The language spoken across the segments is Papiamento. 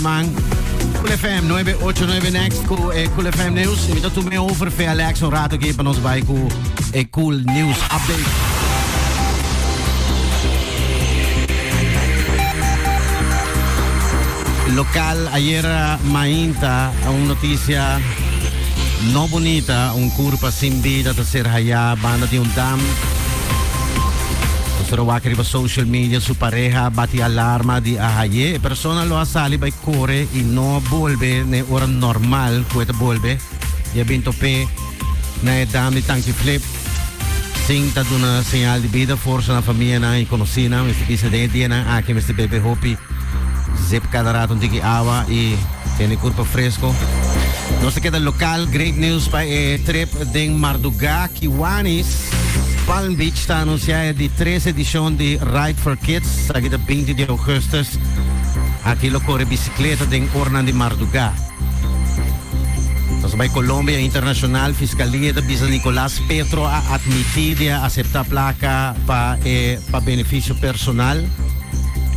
Man, Cool FM 989 next ku e Cool FM News. Mi ta tuma over fe Alex un rato aki pa nos bai ku e Cool News Update. Local ayera mainta un noticia no bonita, un curpa sin vida ta ser haya banda di un dam. Nos wak riba social media su pareha bati alarma di a haye. E persona lo a sali bai kore i no a bolbe na e ora normal ku e ta bolbe. I a bin top'é na e dam di Tanki Flip sin ta duna señal di bida. Forsa na famianan i konosínan. Mester bisa den e dianan aki mester bebe hopi zip kada rato un tiki awa i tene kurpa fresko. Nos ta keda lokal. Great news pa e trip den mardugá. Kiwanis Palm Beach ta anunsiá e di tres edishon di Ride for Kids, aki ta 20 di ougùstùs. Aki lo kore bisikleta den oranan di mardugá. Nos a bai Colombia Internashonal, Fiskalia ta bisa Nicolas Petro a atmití di a aseptá plaka pa e pa benefisio personal.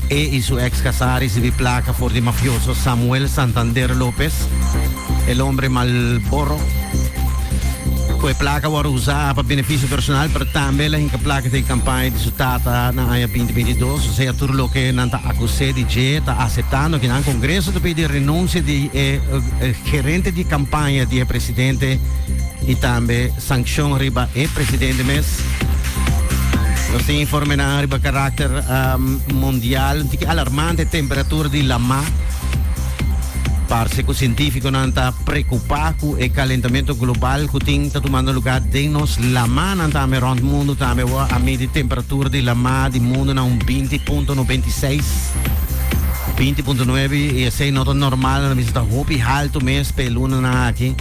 E i su eks kasá a risibí plaka for di mafioso Samuel Santander Lopez. El hombre Malboro. Ku e plaka wòrdu usá pa benefisio personal, pero tambe el a hinka plaka den kampaña di su tata na aña 2022. Osea tur loke nan ta akus'é di dje ta aseptando ki nan Kongreso ta pidi renunsia di e gerente di kampaña di e presidente i tambe sankshon riba e presidente mes. Nos tin informenan riba karakter mundial, un tiki alarmante temperatura di lamá. Parse ku sientífikonan ta preokupá ku e kalentamentu global ku tin ta tumando lugá den nos lamanan tambe rònt mundu tambe awor a midi temperatura di lamá di mundu na un 20 punto 96, 20.9 i esei no ta normal, nan a bisa ta hopi haltu mes pa e lunanan aki.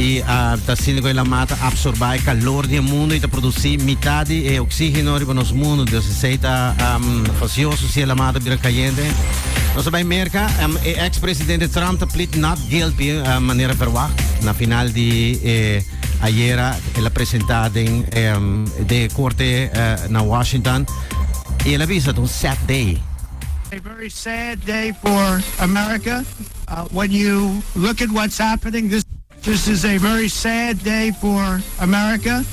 I ta asina ku e lamá ta apsorbá e kalor di e mundu i ta produsí mitá di e oksígeno riba nos mundu. Dus esei ta fasioso si e lamá ta bira kayente. Nos ta bai Merka, e ex presidente Trump ta plead not guilty manera verwacht. Na final di e ayera el a presenta den den e korte na Washington i el a bisa ta un sad day. A very sad day for America. When you look at what's happening, this This is a very sad day for America.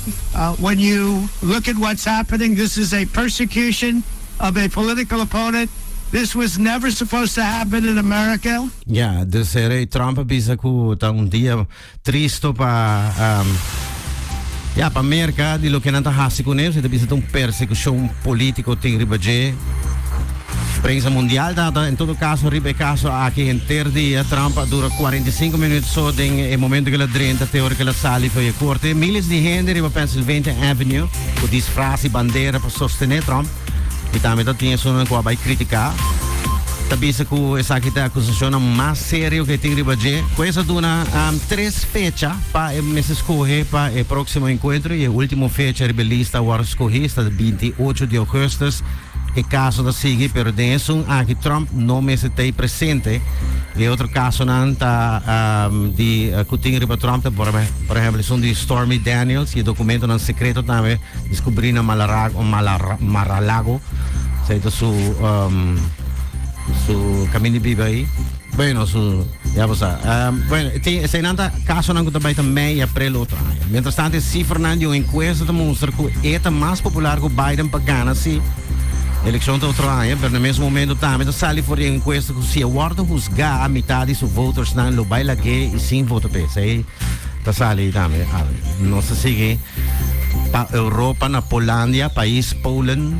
When you look at what's happening, this is a persecution of a political opponent. This was never supposed to happen in America. Ya, dus e rey Trump a bisa cu ta un dia tristo pa ya pa Merca di loke nan ta haci cu ne, e ta bisa ta un persecucion politico tin riba dje. Prensa mundial ta en todo caso riba e caso aki henter dia. Trump a dura 45 minuut so den e momento cu el a drenta te ora cu el a sali for e corte. Miles di hende riba Pennsylvania Avenue cu disfraz y bandera pa sostene Trump y tambe ta tin esunnan cu a bay critica. Ta bisa cu esaki ta e acusacionnan mas serio cu e tin riba dje. Hues a duna tres fecha pa e mester scoge pa e proximo encuentro y e ultimo fecha riba e lista a worde scogi esta 28 di augustus. E kaso ta sigui, pero den esun aki Trump no mester ta ei presente. E otro kasonan ta di ku tin riba Trump ta por por ehempel esun di Stormy Daniels i e dokumentonan sekreto tambe diskubrí na Malarago Mar-a-Lago. Esei ta su su kaminda di biba ei. Bueno, su ya bo sa. Bueno, tin eseinan ta kasonan ku ta bai ta mei i aprel otro aña. Mientras tanto e sifranan di un enkuesta ta mustra ku e ta mas popular ku Biden pa gana si elekshon ta otro aña, pero na mes momento tambe ta sali for di e enkuesta ku si e wòrdu husgá mitad di su votersnan lo bai lag'é i sin vota p'e. Esei ta sali tambe. Nos ta sigui pa Europa na Polandia, pais Polen.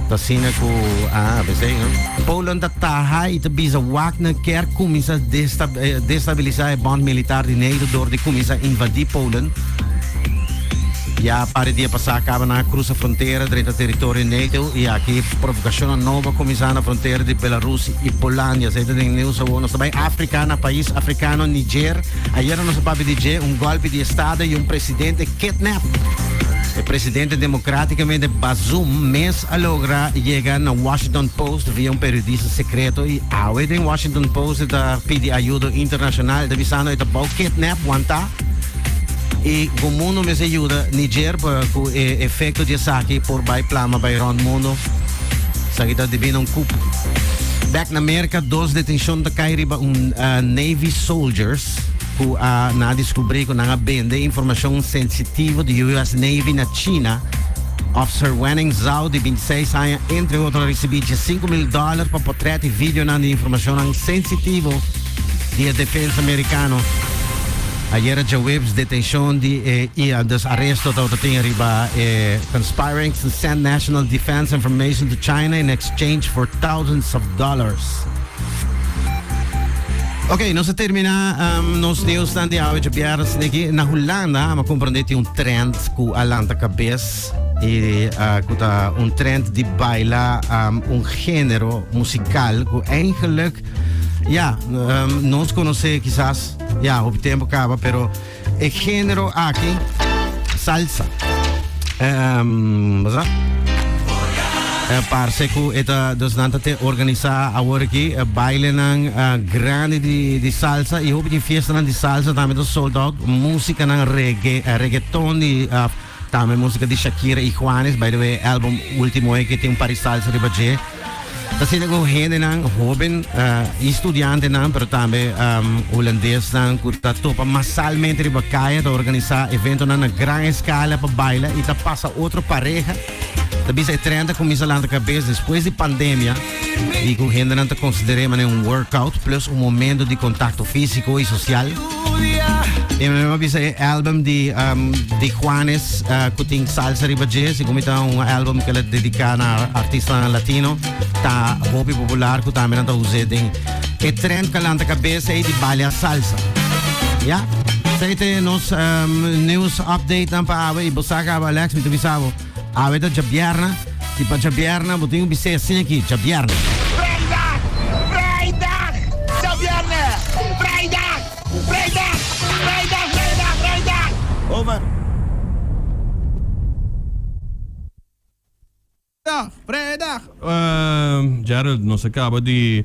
Ta asina ku a besei no. Poland ta taha i ta bisa Wagner kier kuminsá destabilisá e bond militar di NATO dor di kuminsá invadí Poland. Ya par di dia pasá kaba nan a krusa frontera drenta teritorio NATO i aki provokashonnan nobo a kuminsá na frontera di Belarus i Polandia. Esei ta den news awor. Nos ta bai Afrika na pais afrikano Niger. Ayera nos a papia di dje un gòlpi di estado i un presidente kidnap. E presidente democraticamente Bazoum mes a logra yega na Washington Post via un periodista secreto y awe den Washington Post e ta pidi ayudo internacional. E ta bisando e ta bou kidnap wanta y cu mundo mester yuda Niger pa cu e efecto di esaki por bay plama bay rond mundo. Esaki ta debi na un coup. Bek na Merka, dos detenshon ta kai riba un Navy soldiers ku a nan a diskubrí ku nan a bende informashon sensitivo di US Navy na China. Officer Wenning Zhao di 26 aña entre otro a risibí 15 mil dòler pa potrèt i videonan di informashonnan sensitivo di e defensa merikano. Ayera djaweps detenshon di e i dus aresto tabata tin riba e conspiring to send national defense information to China in exchange for thousands of dollars. Ok, nos a termina nos nieuwsnan di awe djabièrnè aki. Na Hulanda, a comprende tin un trend ku a lanta kabes i ku ta un trend di baila un genero musical ku eigenlijk ja, nos konosé kisas ja, hopi tempo kaba, pero e genero aki, salsa. Wat Parse ku e ta, dus nan ta te organisa awor aki bailenan grandi di salsa i hopi di fiestanan di salsa tambe ta sold out. Musikanan reggae, reggaeton di tambe musika di Shakira i Juanes. By the way, album ultimo ei ke tin un par di salsa riba dje. Ta asina ku hendenan hoben i studiantenan, pero tambe hulandesnan ku ta topa masalmente riba kaya ta organisá eventonan na gran eskala pa baila i ta pasa otro pareha. Ta bisa e trend a kuminsá lanta kabes despues di pandemia i ku hendenan ta konsider'é manera un workout plus un momento di kontakto físiko i sosial. I mi a bisa e album di di Juanes ku tin salsa riba dje, segun mi ta un album ku el a dediká na artistanan latino, ta hopi popular ku tambe nan ta us'é den e trend ku a lanta kabes ei di balia salsa. Ya, esei ta nos news update nan pa awe i bo sa kaba Alex, mi ta bisa bo. Awe ta djabièrnè i pa djabièrnè bo tin ku bis'é asina aki, Djabièrnè. Vrijdag! Vrijdag! Djabièrnè! Vrijdag! Vrijdag! Vrijdag! Vrijdag! Vrijdag! Over. Vrijdag! Vrijdag! Gerald, nos a kaba di.